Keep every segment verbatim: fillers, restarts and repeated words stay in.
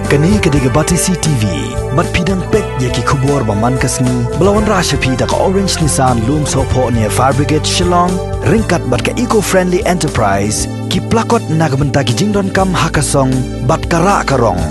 Kane ka dei ka Batesi T V, bad phi dang peit ïa ki khubor ba man ka sngi, ba la wanrah sha phi da ka Orange Nissan Lumsohphoh near Fire Brigade Shillong, ryngkat bad ka Eco Friendly Enterprise, ki plakot na ka bynta ki jingdonkam ha ka song, bad ka rah ka rong.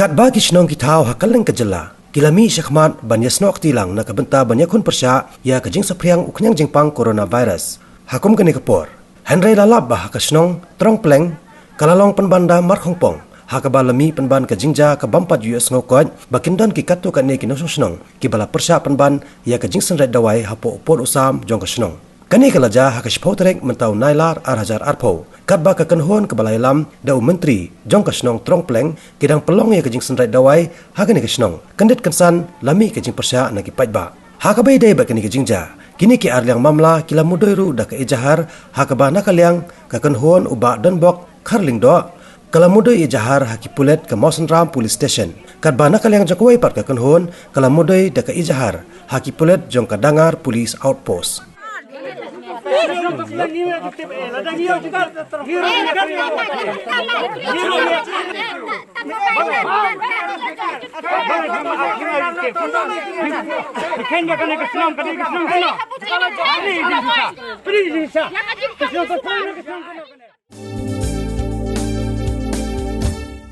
Katba ki shnong ki thaw ha kylleng ka jylla ki la mih shakhmat ban ïasnoh kti lang na ka bynta ban ïakhun pyrshah ïa ka jingsaphriang u khñiang jingpang coronavirus ha kum kane ka por. Hynrei la lap ba ha ka shnong Trongpleng ka la long pynban da markhongpong, ha kaba la mih pynban ka jingjia ka bym pat ju ïohsngew koit ba kin don ki katto katne ki nongshong shnong kiba la pyrshah pynban ïa ka jingsynreit dawai hapoh u pud u sam jong ka shnong. Kane ka la jia ha ka shiphew tarik mynta u Nailar ar hajar arphew, katba ka kynhun kaba la ïalam da u Myntri jong ka shnong Trongpleng ki dang pynlong ïa ka jingsynreit dawai ha kane ka shnong, kyndit kynsan la mih ka jingpyrshah na ki paidbah. Ha kaba ïadei bad kane ka jingjia, kine ki ar liang mamla ki la mudui ruh da ka ijahar, ha kaba na ka liang ka kynhun u Bah Donbok Kharlyngdoh ka la mudui ijahar ha ki pulit ka Mawsynram Police Station, katba na ka liang jong kawei pat ka kynhun ka la mudui da ka ijahar ha ki pulit jong ka Dangar Police Outpost.